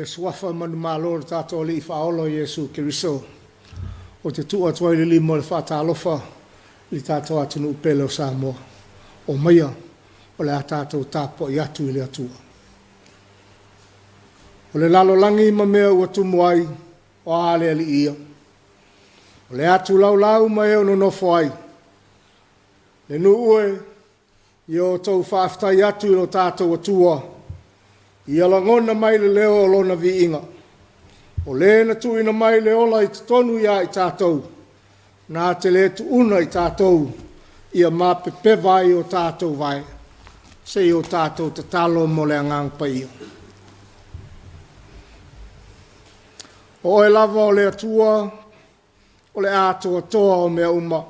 le Suafa manumalo o le tatou Alii Faaola o Iesu Keriso, ou te tuu atu ai le lima o le faatalofa i le tatou atunuu pele o Samoa. Omaia, o le a tatou tapuai atu i le Atua. O le lalolagi ma mea ua tumu ai, o a le Alii ia? O le atu laulau ma e o nonofo ai. Le nuu e, ia outou faafetai atu i lo tatou Atua, ia lagona mai le leo o Lona viiga. O Le na tuuina mai le ola i totonu ia i tatou, na te le tuuna i tatou ia mapepeva ai o tatou vae. Se i o tatou tatalo mo le Agaga Paia. O Oe lava o le Atua o le atoatoa o mea uma.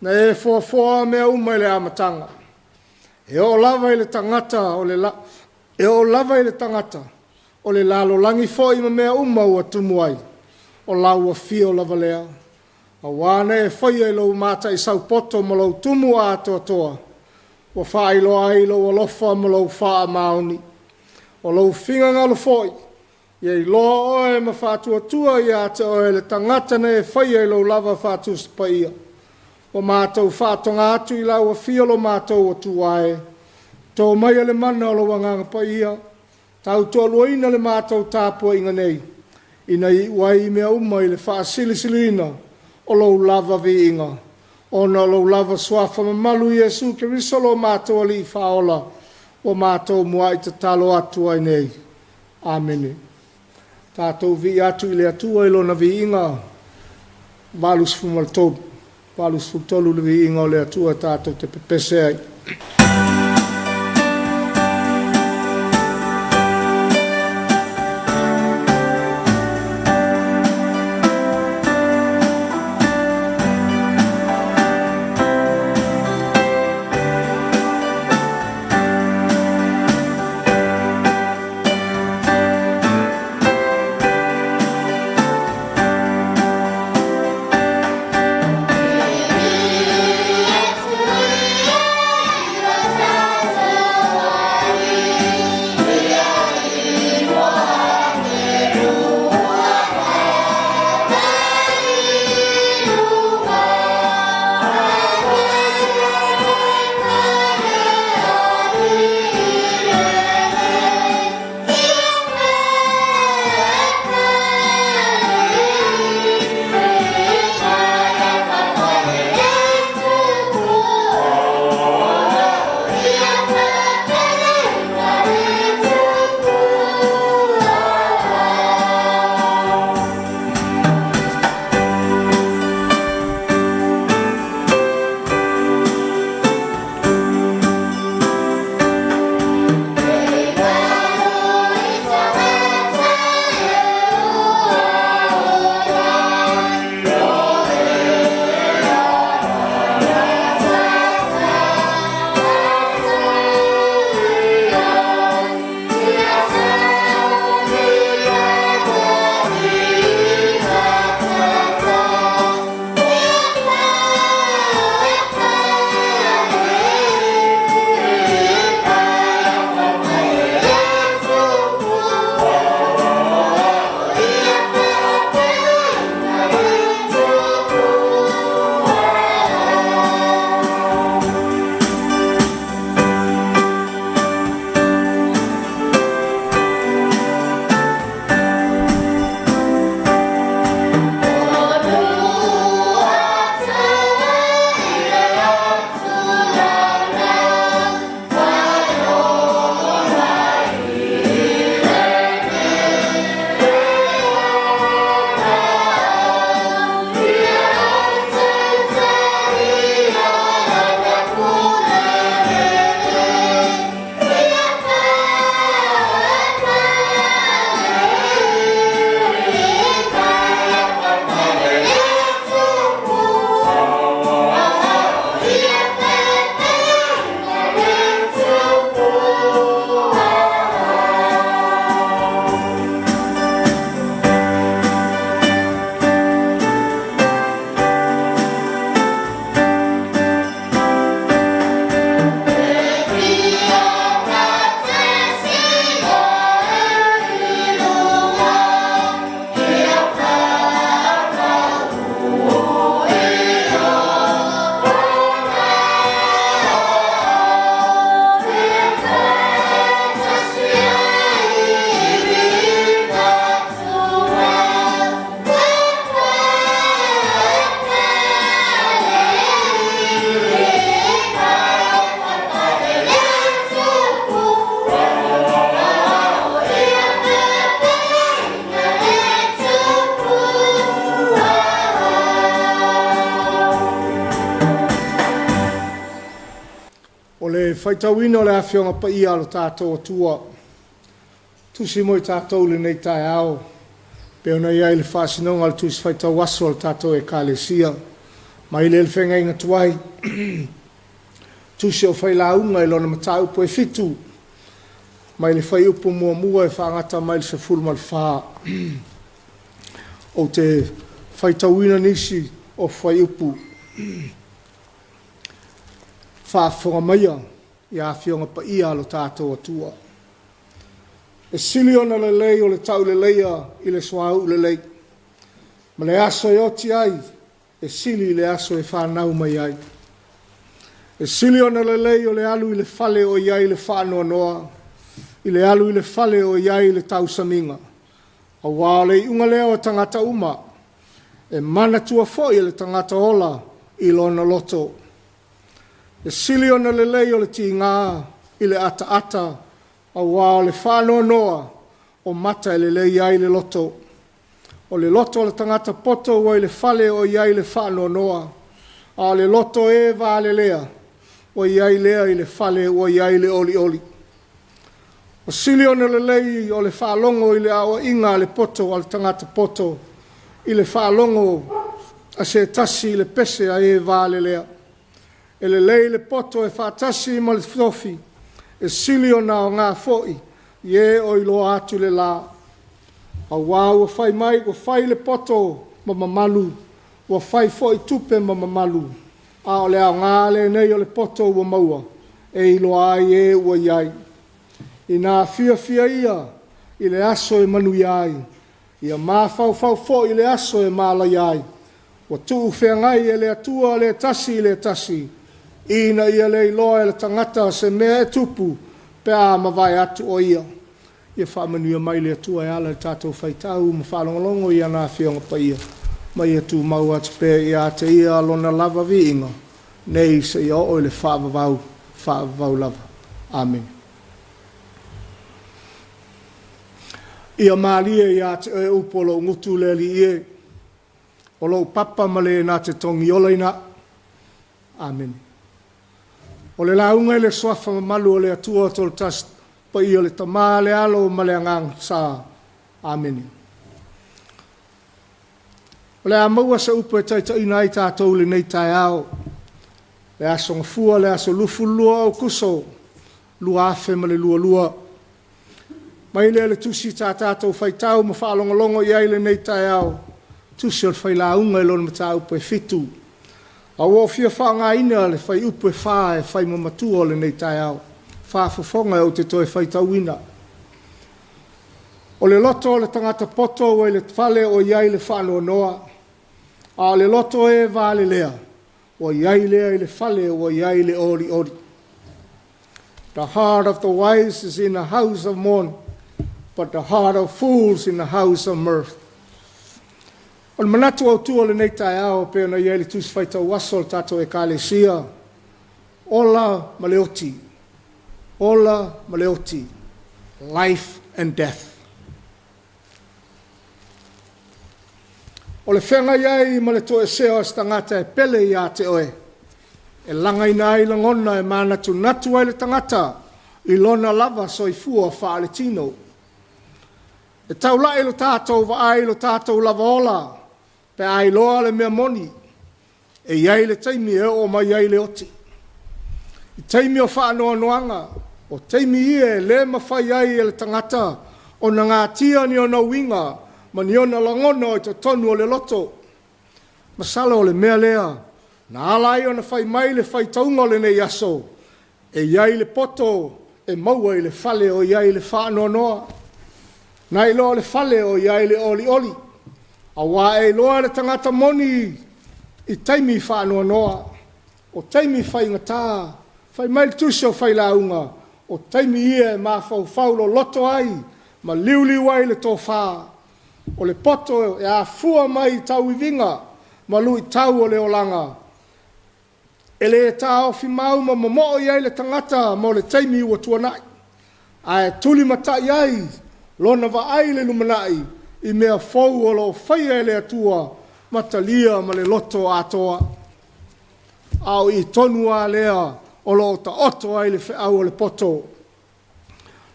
Na e foafoa mea uma i le amataga. E oo lava i le tagata o le la, e oo lava i le tagata, o le lalolagi foi ma mea uma ua tumu ai, o lau afio lava lea. Aua na e faia i lou mataisaupota ma lou tumu atoatoa, ua faailoa ai lou alofa ma lou faamaoni. O lou finagalo foi, ia iloa oe ma faatuatua ia te oe le tagata na e faia i lou lava faatusi paia. Ua matou faatoga atu i lau afio lo matou Atua e, to maia le mana o lou Agaga Paia, tautoaluaina le matou tapuaiga nei, ina ia iu ai mea uma i le faasilisiliina o lou lava viiga, ona o lou lava Suafa mamalu Iesu Keriso lo matou Alii Faaola, ua matou muai tatalo atu ai nei. Amene. Tatou vii atu i le Atua i Lona viiga 83, 83 le viiga o le Atua tatou te pepese ai. O le faitauina o le Afioga Paia a lo tatou Atua, tusi mo i tatou i lenei taeao, pei ona i ai le faasinoga o le Tusi Faitau Aso a le tatou Ekalesia, mai le Feagaiga Tuai, Tusi o Failauga i lona mataupu e 7, mai le fuaiupu 1 e faagata mai le 14. Ou te faitauina nisi o fuaiupu. Faafofoga maia i Afioga Paia a lo tatou Atua. E sili ona lelei o le tauleleia i le suauu lelei, ma le aso e oti ai, e sili i le aso e fanau mai ai. E sili ona lelei o le alu i le fale o i ai le faanoanoa, i le alu i le fale o i ai le tausamiga, aua o le iuga lea o tagata uma, e manatua foi e le tagata ola i lona loto. E sili ona lelei o le tiga i le ataata, aua o le faanoanoa o mata e lelei ai le loto. O le loto o le tagata poto ua i le fale o i ai le faanoanoa, a o le loto o e valelea, ua i ai lea i le fale ua i ai le olioli. Ua sili ona lelei o le faalogo i le aoaiga a le poto a le tagata poto i le faalogo a se tasi i le pese a e valelea. E lelei le poto e faatasi ma le tofi, e sili ona aoga foi i e o iloa atu le la. Aua ua fai mai, ua fai le poto ma mamalu, ua fai foi tupe ma mamalu, a o le aoga lenei o le poto ua maua, e iloa ai e ua i ai. Ina fiafia ia i le aso e manuia ai, ia mafaufau foi i le aso e malaia ai. Ua tuufeagai e le Atua le tasi i le tasi, ina ia le iloa e le tagata se mea e tupu pe a mavae atu o ia. Ia faamanuia mai le Atua e ala i le tatou faitau ma faalogologo i ana Afioga Paia, ma ia tumau atu pea ia te Ia lona lava viiga, nei seia oo i le faavavau, faavavau lava. Amene. Ia malie ia te oe upu o lou gutu le Alii e, o lou papa ma le na te togiolaina au. Amene. O le lauga i le Suafa mamalu o le Atua Toatasi, paia le Tama, le Alo ma le Agaga Sa. Amene. O le a maua se upu e taitaiina ai tatou i lenei taeao, le Aso Gafua, le aso 22 o Aokuso 2022. Mai lea o le tusi sa tatou faitau ma faalogologo i ai i lenei taeao, tusi o le Failauga i lona mataupu e 7. A ua ou fia faaaogaina le fuaiupu e 4 e fai ma matua o lenei taeao, faafofoga ou te toe faitauina. O le loto o le tagata poto ua i le fale o i ai le faanoanoa, a o le loto o e valelea, ua i ai lea i le fale ua i ai le olioli. The heart of the wise is in the house of mourning, but the heart of fools in the house of mirth. O le manatu autu o lenei taeao pei ona i ai le Tusi Faitau Aso a le tatou Ekalesia, ola ma le oti, ola ma le oti, life and death. O le feagai ai ma le toesea o se tagata e pele ia te oe, e lagaina ai lagona e manatunatu ai le tagata i lona lava soifua faaletino. E taulai lo tatou vaai i lo tatou lava ola pe a iloa le mea moni, e i ai le taimi e oo mai ai le oti. I taimi o faanoanoaga, o taimi ia e le mafai ai e le tagata ona natia ni ona uiga ma ni ona lagona o i totonu o le loto. Masalo o le mea lea na ala ai ona fai mai le faitauga o lenei aso, e i ai le poto e maua i le fale o i ai le faanoanoa, nai lo le fale o i ai le olioli, aua e iloa e le tagata moni i taimi faanoanoa, o taimi faigata. Fai mai le tusi o Failauga, o taimi ia e mafaufau loloto ai ma liuliu ai le tofa. O le poto e afua mai i tauiviga ma luitau o le olaga, e le taofimau ma momoo i ai le tagata mo le taimi ua tuanai, ae tulimatai ai lona vaai i le lumanai i mea fou o lo o faia e le Atua ma talia ma le loto atoa. A o i tonu lava lea o lo o taoto ai le feau o le poto.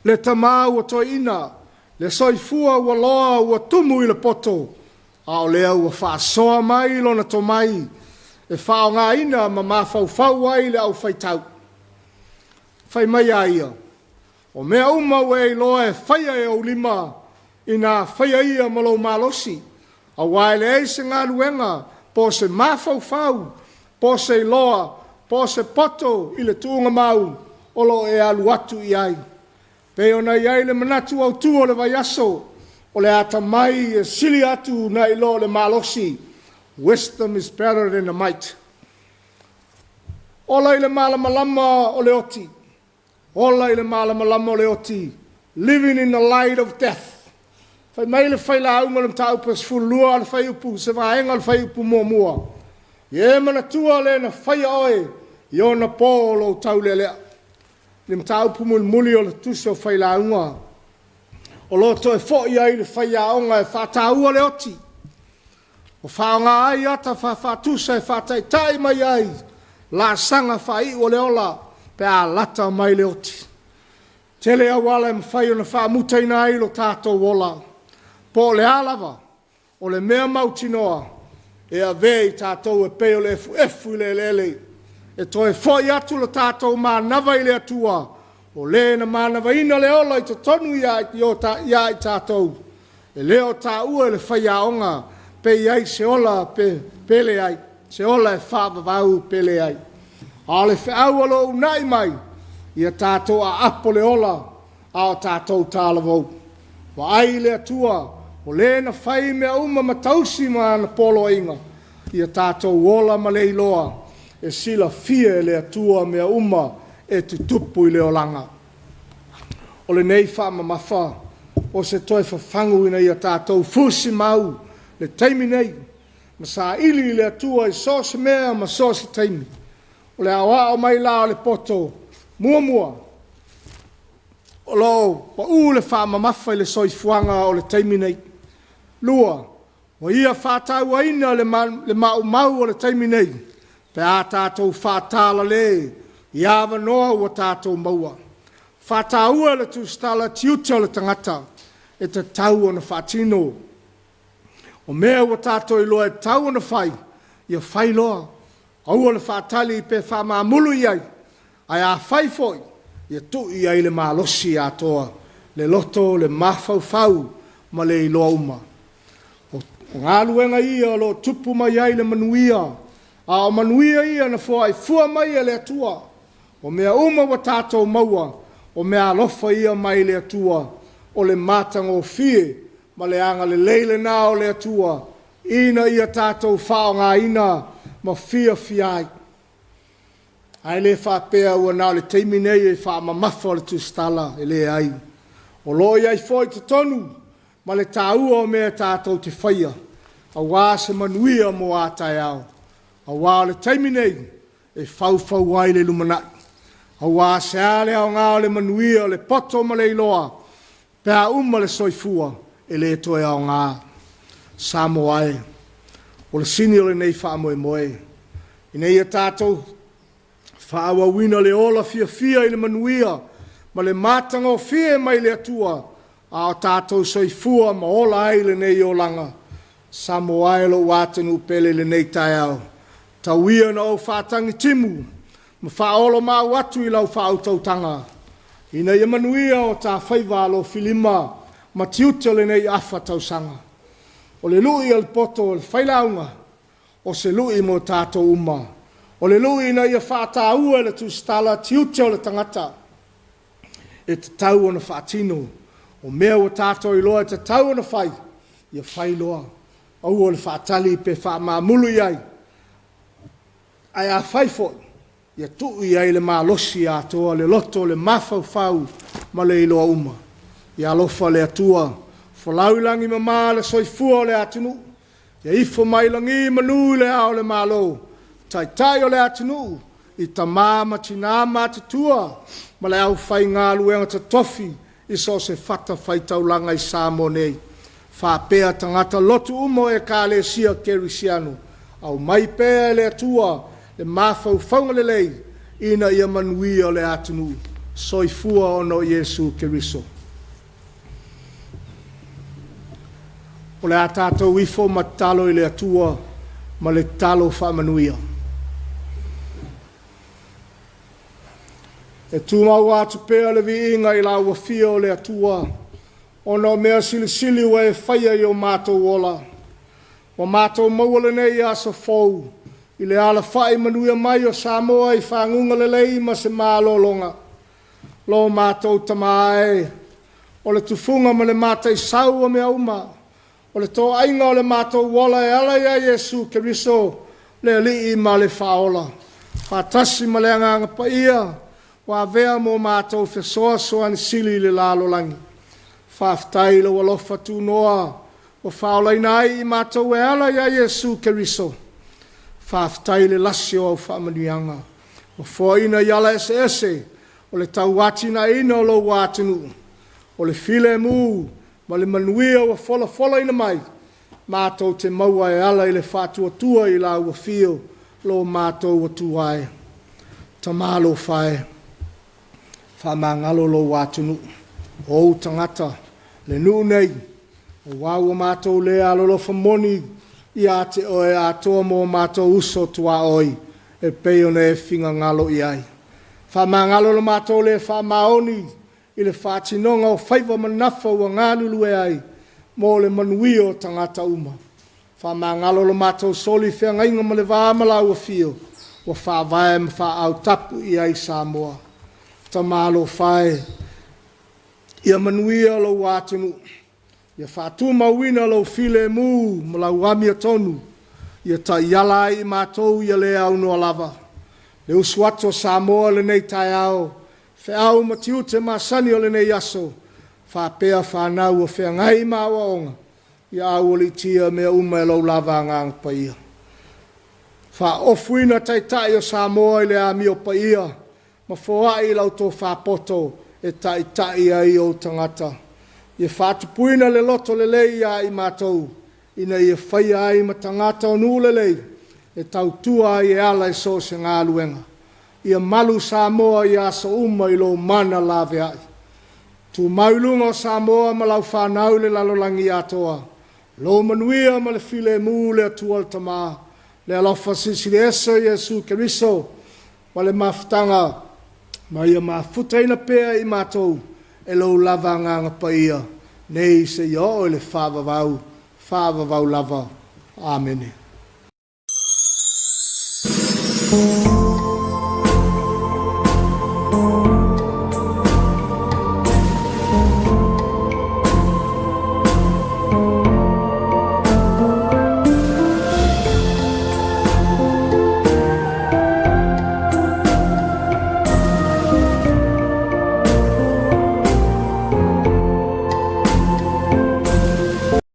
Le tama ua toeaina, le soifua ua loa ua tumu i le poto, a o lea ua faasoa mai lona tomai e faaaogaina ma mafaufau ai le aufaitau. Fai mai a ia, o mea uma ua e iloa e faia e ou lima, ina faia ia ma lou malosi, aua e leai se galuega, po o se mafaufau, po o se iloa, po o se poto i le tuugamau o lo o e alu atu i ai. Pei ona i ai le manatu autu o le vaiaso, o le atamai e sili atu nai lo le malosi. Wisdom is better than the might. Ola i le malamalama o le oti. Ola i le malamalama o le oti. Living in the light of death. Fai mai le failauga o le mataupu e 12 o le fuaiupu, se vaega o le fuaiupu muamua. Ia e manatua le na faia oe i ona po o lou taulealea. Le mataupu mulimuli o le tusi o failauga, o lo o toe foi ai le faiaoga e faataua le oti, ua faaaoga ai ata faafaatusa e faataitai mai ai laasaga faaiu o le ola pe a lata mai le oti. Tele auala e mafai ona faamutaina ai lo tatou ola, po o le a lava, o le mea mautinoa e avea i tatou e pei o le efuefu i le eleele, e toe foi atu lo tatou manava i le Atua, o le na manavaina le ola i totonu ia i tatou, e le o taua e le faiaoga pe i ai se ola pe leai, se ola e faavavau pe leai. A o le feau o lo o uunai mai, ia tatou aapo le ola a o tatou talavou. Vaai le Atua, o le na fai mea uma ma tausi ma ana poloaiga, ia tatou ola ma le iloa, e silafia e le Atua mea uma e tutupu i le olaga. O lenei faamamafa, o se toe fafagu ina ia tatou fusimau le taimi nei, ma saili i le Atua i so o se mea ma so o se taimi. O le aoao mai la o le poto, muamua, o lo o pau le faamamafa i le soifuaga o le taimi nei. Lua, ua ia faatauaina le maumau o le taimi nei, pe a tatou faatalale i avanoa ua tatou maua. Faataua e le Tusitala tiute o le tagata e tatau ona faatino. O mea ua tatou iloa e tatau ona fai, ia fai loa. Aua le faatali pe faamaamulu i ai, ae a fai foi, ia tuu i ai le malosi atoa, le loto, le mafaufau ma le iloa uma. O galuega ia o lo o tupu mai ai le manuia, a o manuia ia na foai fua mai e le Atua. O mea uma ua tatou maua, o mea alofa ia mai le Atua, o le matagofie ma le agalelei lena o le Atua, ina ia tatou faaaogaina ma fiafia ai. Ae le faapea ua na o le taimi nei e faamamafa o le tusitala, e leai. O lo o i ai foi i totonu ma le taua o mea tatou te faia, aua se manuia mo a taeao. Aua o le taimi nei, e faufau ai le lumanai. Aua se a le aoga o le manuia o le poto ma le iloa, pe a uma le soifua, e le toe aoga. Samoa e, o le sini o lenei faamoemoe, ina ia tatou faaauauina le ola fiafia i le manuia ma le matagofie mai le Atua, a o tatou soifua ma ola ai lenei olaga. Samoa e lou atunuu pele i lenei taeao, tau ia ina ou faatagitimu ma faaoloolomaau atu i lau faautautaga, ina ia manuia o ta faiva alofilima ma tiute o lenei afa tausaga. O le lui a le poto o le failauga, o se lui mo tatou uma. O le lui ina ia faataua e le tusitala tiute o le tagata e tatau ona faatino. O mea ua tatou iloa e tatau ona fai, ia fai loa. Aua le faatali pe faamaamulu i ai, ae a fai foi, ia tuu i ai le malosi atoa, le loto, le mafaufau ma le iloa uma. Ia alofa le Atua, folau i lagi e mama le soifua o le atunuu, ia ifo mai lagi manu i le ao o le Malo, Taitai o le atunuu, i tama ma tina matutua ma le aufaigaluega totofi i so o se fatafaitaulaga i Samoa nei, faapea tagata lotu uma o Ekalesia Kerisiano, aumai pea e le Atua le mafaufauga lelei ina ia manuia le atunuu. Soifua ona o Iesu Keriso. O le a tatou ifo ma tatalo i le Atua ma le tatalo faamanuia. E tumau atu pea le viiga i lau afio o le Atua, ona o mea silisili ua e faia i o matou ola. Ua matou maua lenei aso fou i le alafai manuia mai o Samoa i faguga lelei ma se malologa. Lo matou Tama e, o le tufuga ma le mataisau o mea uma, o le toaiga o le matou ola e ala ia Iesu Keriso, le Alii ma le Faaola, faatasi ma le Agaga Paia, ua avea mo matou fesoasoani sili i le lalolagi. Faafetai i lou alofa tunoa ua faaolaina ai i matou e ala ia Iesu Keriso. Faafetai i le lasi o au faamanuiaga ua foaina i ala eseese o le tauatinaeina o lou atunuu, o le filemu ma le manuia ua folafolaina mai, matou te maua e ala i le faatuatua i lau afio, lo matou Atua e. Tama alofa e, faamagalo lou atunuu, o ou tagata, le nuu nei, aua ua matou le alolofa moni ia te oe atoa ma o matou uso tuaoi e pei ona e finagalo i ai. Faamagalo lo matou le faamaoni i le faatinoga o faiva ma nafa ua galulue ai mo le manuia o tagata uma. Faamagalo lo matou soli feagaiga ma le va ma lau afio ua faavae ma faaautapu i ai Samoa. Tama alofa e, ia manuia lou atunuu, ia faatumauina lou filemu ma lau amiotonu, ia taiala ai i matou ia le aunoa lava. Le usu atu o Samoa i lenei taeao, feau ma tiute masani o lenei aso, faapea fanau ua feagai ma aoaoga, ia aualiitia mea uma e lou lava Agaga Paia. Faaofuina Taitai o Samoa i le amio paia ma foai lau tofa poto e taitai ai ou tagata. Ia faatupuina le loto lelei ia i matou ina ia faia ai ma tagata o nuu lelei e tautua ai e ala i so o se galuega. Ia malu Samoa i aso uma i lou mana laveai. Tumau i luga o Samoa ma lau fanau i le lalolagi atoa. Lou manuia ma le filemu le Atua le Tama, le alofa silisili ese o Iesu Keriso, ma le mafutaga ma ia mafutaina pea i matou e lou lava Agaga Paia, nei seia oo i le faavavau, faavavau lava. Amene.